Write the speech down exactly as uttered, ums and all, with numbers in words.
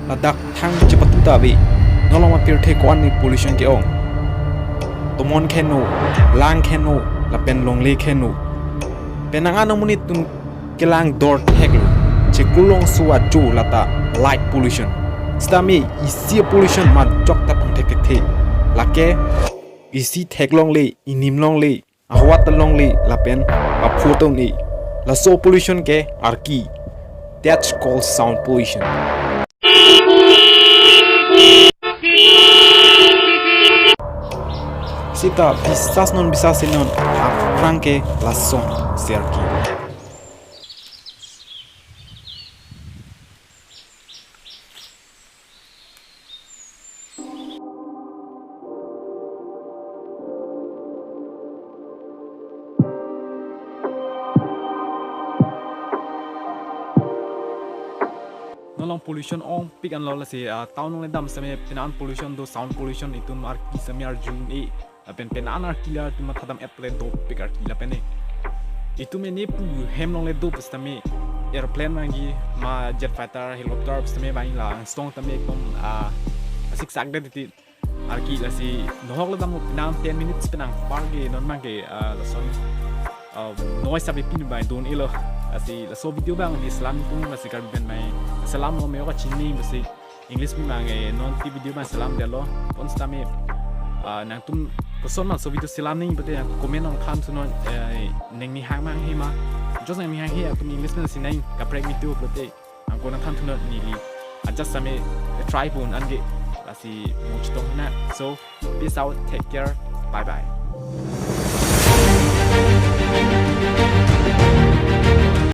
ladak thang chepatu ta ave. Non along apirthe ko-an ni pollution ke-ong. Tomon kheno, lang kheno, lapen longle kheno. Penang an amonit atum kelang dor theklo. Chekulong su ajo lata light pollution. Sitame isi pollution majok ta pangthek thekthe. Lake isi theklongle, inimlongle, ahua ta longle lapen aphu ta un-e. Laso pollution ke arki. That's called sound pollution. Sita bisas non bisas non aphrang ke lason si arki. Non along pollution ongpik anlo lasi, ah, town along le dam sitame penang an pollution do, sound pollution, itum arki sitame arju un-e. Lapen penang an arki la itum mathadam et le dopik arki lapen e. Itum ene pu hem along le do pu sitame airplane vangji ma jet fighter, helicopter pu sitame vang la angstong tame ekdom, ah, asik sak det titi arki lasi nohok le dam penang ten minutes penang par ke non mang ke, ah, lason, ah, noise abe pin bai don elo. Lasi laso video abang neli selam tung lasi Karbi pen mai selam lo me-ok kachini besi English pen mang, eh, non ti video abang selam detlo. Pon sitame, ah, nangtum koson ma laso video selam nangji pute nang comment along than thunon, eh, nangning hang mang he ma. Just nangning hang he atum English pen si nang kaprek mi tu pute. Angko nangthan thunon neli. Ajat sitame try pon anke lasi mo chetong na. So, peace out, take care, bye bye.